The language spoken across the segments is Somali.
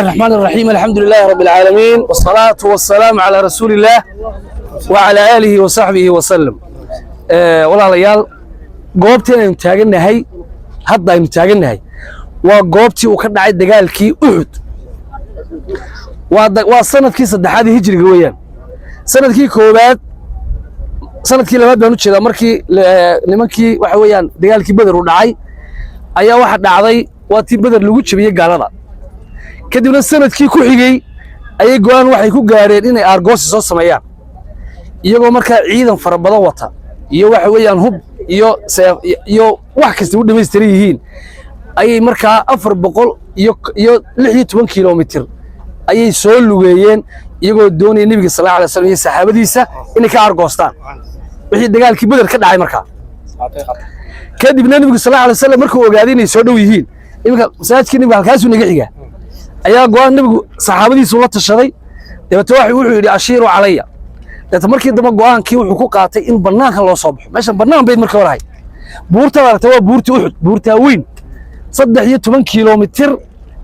الرحمن الرحيم، الحمد لله رب العالمين، والصلاة والسلام على رسول الله وعلى آله وصحبه وسلم. Walaalayaal, goobtii aynu taagannahay hadda aynu taagannahay waa goobtii uu ka dhacay dagaalkii Uxud. Waa sanadkii saddexaad ee hijriga weeyaan. Sanadkii koowaad, sanadkii labaad baan u jeedaa, markii nimankii waxa weeyaan dagaalkii Beder uu dhacay ayaa waxa dhacday waa tii Beder lagu jebiyey gaalada. Kadibna sanadkii ku xigey ayay go'aan waxay ku gaadheen inay aargoosi soo sameeyaan, iyagoo markaa ciidan fara badan wata iyo waxa weeyaan hub iyo seef iyo wax kasta u dhammaystiran yihiin. Ayay markaa 416 kilomitir ayay soo lugeeyeen, iyagoo doonaya nebiga sal alla alay slam iyo saxaabadiisa inay ka aargoostaan wixii dagaalkii Beder ka dhacay. Markaa kadibna nebigu sal alla alay wasalam markuu ogaaday inay soo dhow yihiin, iminka masaajidkii nebiga halkaasuu naga xigaa, ayaa go'aan nebigu saxaabadiisu la tashaday. Dabeete waxa wuxuu yidhi: "Ashiiru calaya." Dabeete markii dambe go'aankii wuxuu ku qaatay in bannaanka loo soo baxo. Meeshan bannaan bayd markii hore ahayd. Buurtaad aragtay waa buurtii Uxud, buurtaa weyn 13 kilomitir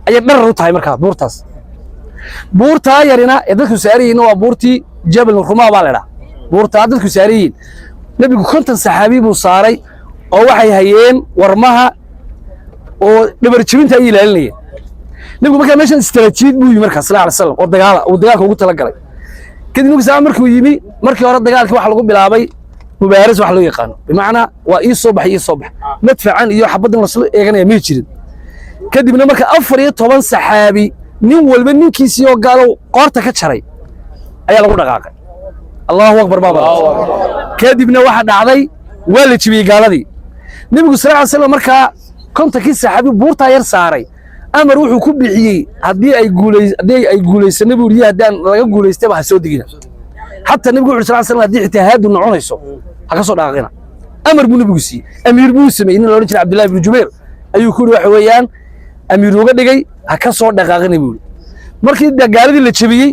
ayay dharar u tahay. Markaa buurtaas, buurtaa yarina ee dadku saaran yihiinna waa buurtii Jabal Rumaa baa la idhaha. Buurtaa dadku saaran yihiin, nebigu 50 saxaabi buu saaray oo waxay hayeen warmaha oo dhabar jebinta ay ilaalinayeen nebigu. Markaa meeshan istaraatiijiyad buu yimi markaa sal alay slam oo dagaala uu dagaalka ugu talagalay. Kadib nebigu sal markuu yimi, markii hore dagaalkii waxaa lagu bilaabay mubaaras wax loo yaqaano, bimacnaa waa ii soo baxay, ii soo bax, madfacan iyo xabaddan lasla eeganaya may jirin. Kadibna marka 14 saxaabi nin walba ninkiisii oo gaalow qoorta ka jaray ayaa lagu dhaqaaqay. Allahu akbar baa badan. Kadibna waxa dhacday waa la jebiyey gaaladii. Nebigu sal ly slam markaa 50kii saxaabi buurtaa yar saaray amar wuxuu ku bixiyey haddii ay guulaysano buu yidhi, haddaan laga guulaystaba ha soo degina. Xataa nebigu wuxu sal slam haddii xitaa haadu noconayso ha ka soo dhaqaaqina. Amar buu nebigu siiyey, amiir buu sameeyey, nin la odhan jiray Cabdillahi ibnu Jubayr ayuu ku yidhi, waxa weeyaan amiir uga dhigay, ha ka soo dhaqaaqina buu yidhi. Markii gaaladii la jebiyey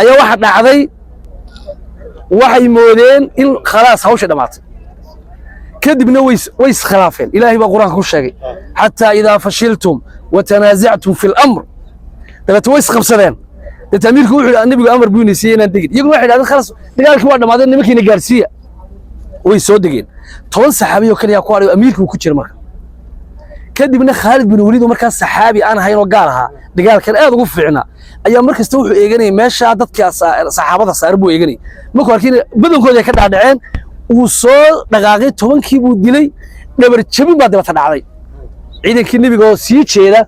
ayaa waxa dhacday waxay moodeen in khalaas hawsha dhammaatay. Kadibna way iskhilaafeen. Ilaahay baa Qur-aanka ku sheegay: "Xataa idaa fashiltum watanaasactum fi lamr." Dabeete way isqabsadeen. Dabeete amiirku wuxuu yidhi, nebigu amar buu ina siiyey inaan degin. Iyaguna waxay idhahdeen: "Khalaas, dagaalkii waa dhammaadeen, nimankiina gaarsiiya." Way soo degeen. 10 saxaabi oo kaliya ku hadhay oo amiirkii uu ku jira. Marka kadibna Khaalid bin Waliid oo markaa saxaabi aan ahayn oo gaal ahaa, dagaalkan aad ugu fiicnaa, ayaa mar kasta wuxuu eeganayay meeshaa dadka saxaabada saaran buu eeganayay. Markuu arkay badankooda ay ka dhaadhaceen, wuu soo dhaqaaqay, 10kii buu dilay. Dhabar jabin baa dabata dhacday. Ciidankii nebiga oo sii jeeda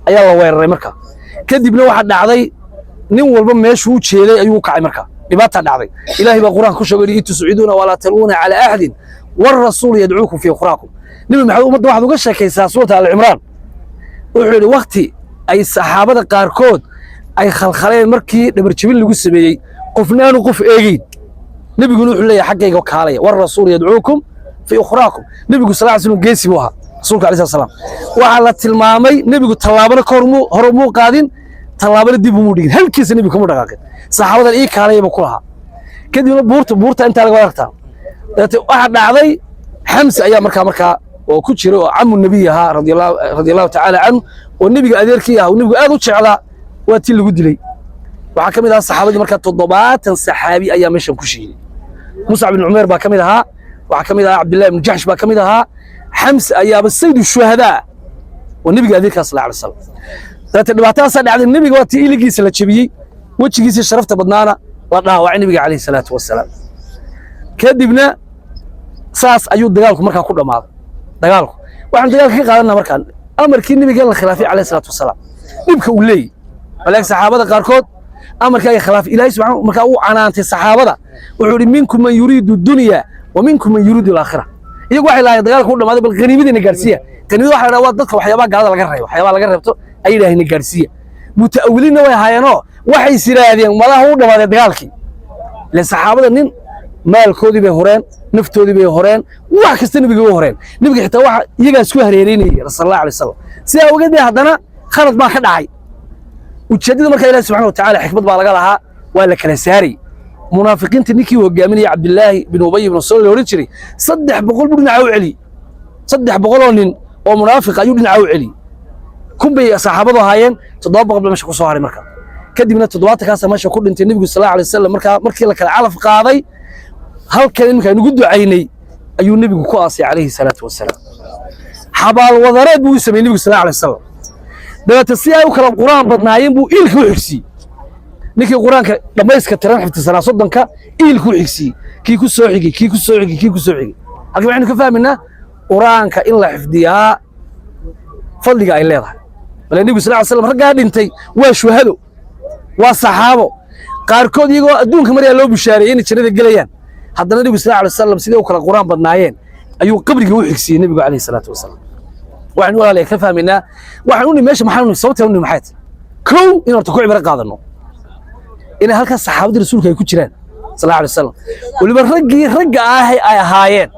ayaa la weeraray. Marka kadibna waxaa dhacday nin walba meeshuu u jeeday ayuu u kacay. Marka dhibaataa dhacday. Ilaahay baa Qur-aanka ku sheegay: "Id tusciduuna walaa talwuuna calaa axadin warrasuulu yadcuukum fii ukhuraakum." Nebi Maxamed, ummadda waxaad uga sheekaysaa suurata Alcimraan. Wuxuu yidhi wakti ay saxaabada qaarkood ay khalkhaleen markii dhabarjebin lagu sameeyey, qofna aanu qof eegeyn, nebiguna wuxuu leeyahay: "Xaggayga kaalaya." "Warrasuulu yadcuukum fii ukhraakum." Nebigu sal ly slam geesi buu ahaa. Rasuulka alayhi salaam waxaa la tilmaamay nebigu tallaabana ka hor muu hore muu qaadin, tallaabana dib umuu dhigin, halkiisa nebigu kama dhaqaaqin. Saxaabadan ii kaalaya buu ku lahaa. Kadibna buurta intaa laga aragtaa. Dabeete waxaa dhacday Xamse ayaa markaa oo ku jiray oo camu nebiy ahaa radiallahu tacaala canhu, oo nebiga adeerkii ahaa oo nebigu aad u jeclaa, waa tii lagu dilay. Waxaa ka mid ahaa saxaabadii markaa 70 saxaabi ayaa meeshan ku shahiiday. Muscab bin Cumeer baa ka mid ahaa, waxaa ka mid ahaa Cabdillahi ibnu Jaxsh baa ka mid ahaa. Xamse ayaaba saydu shuhadaa oo nebiga adeerkaa sal alay slam. Dabeete dhibaatadaasaa dhacday. Nebiga waa tii iligiisa la jebiyey, wejigiisii sharafta badnaana la dhaawacay nebiga calayhi salaatu wasalaam. Kadibna saas ayuu dagaalku markaa ku dhammaaday. Dagaalku waxaan dagaalka ka qaadanaa markaan amarkii nebiga la khilaafay calayhi salaatu wasalaam dhibka uu leeyahy. Walakin saxaabada qaarkood amarkii ay khilaafay, Ilaahay subxaanahu markaa uu canaantay saxaabada. Wuxuu yidhi: "Minkum man yuriidu dunya wa minkum man yuriidu alaakhira." Iyagu waxay lahaayeen dagaalku u dhammaaday, bal qaniimadina gaarsiiya. Qaniimada waxa la dhaha waa dadka waxyaabaha gaalada laga reebo, waxyaabaha laga reebto ay yidhaaheen gaarsiiya. Muta'awiliinna way ahaayeenoo waxay is yidhaahdeen madaha u dhammaaday dagaalkii. Ileen saxaabada nin maalkoodii bay horeen, naftoodii bay horeen, wax kasta nebiga way horeen. Nebiga xitaa waxa iyagaa isku hareereynayay sal allahu alay wasalam. Sidaa awgeed bay haddana khalad baa ka dhacay. Ujeeddada markaa Ilahi subxana wa tacaala xikmad baa laga lahaa, waa la kala saaray munaafiqiinta. Ninkii hogaaminaya Cabdillaahi bin Ubay ibn Salul la odhan jiray 300 buu dhinaca u celiyey. 300 oo nin oo munaafiq ayuu dhinaca u celiyey. 1000 bay saxaabadu ahaayeen, 700 baa meesha ku soo haray. Markaa kadibna 70-kaasa meesha ku dhintay. Nebigu sal alay wasalam markaa markii la kala calaf qaaday, halkan iminka aynu ugu ducaynay ayuu nebigu ku aasay calayhi salaatu wasalaam. Xabaal wadareed buu u sameeyey nebigu sal alay wasalam. Dabeete si ay u kala qur'aan badnaayeen buu iilka u xigsiiyey. Ninkii qur-aanka dhammayska tiran xifdisanaa 30-ka iilku u xigsiiyey, kii ku soo xigay, kii ku soo xigay, kii ku soo xigay. Halkan waxaynu ka fahmaynaa qur-aanka in la xifdiyaa fadliga ay leedahay. Bale nebigu sal ly slam raggaa dhintay waa shuhado, waa saxaabo. Qaarkood iyagoo adduunka maryaa loo bushaareeyey inay jannada gelayaan. Haddana nebigu sal alay wasalam sidee u kala qur-aan badnaayeen ayuu qabriga u xigsiiyey nebigu calayhi salaatu wasalaam. Waxaynu, walaalayaal, ka fahmaynaa waxaan u nimi meesha. Maxaan u nimi? Sababta u nimi maxay tahay? Kow, in horta ku cibro qaadano inay halkaas saxaabadii rasuulka ay ku jiraan sal alay wasalam, weliba raggii ragga ah ay ahaayeen.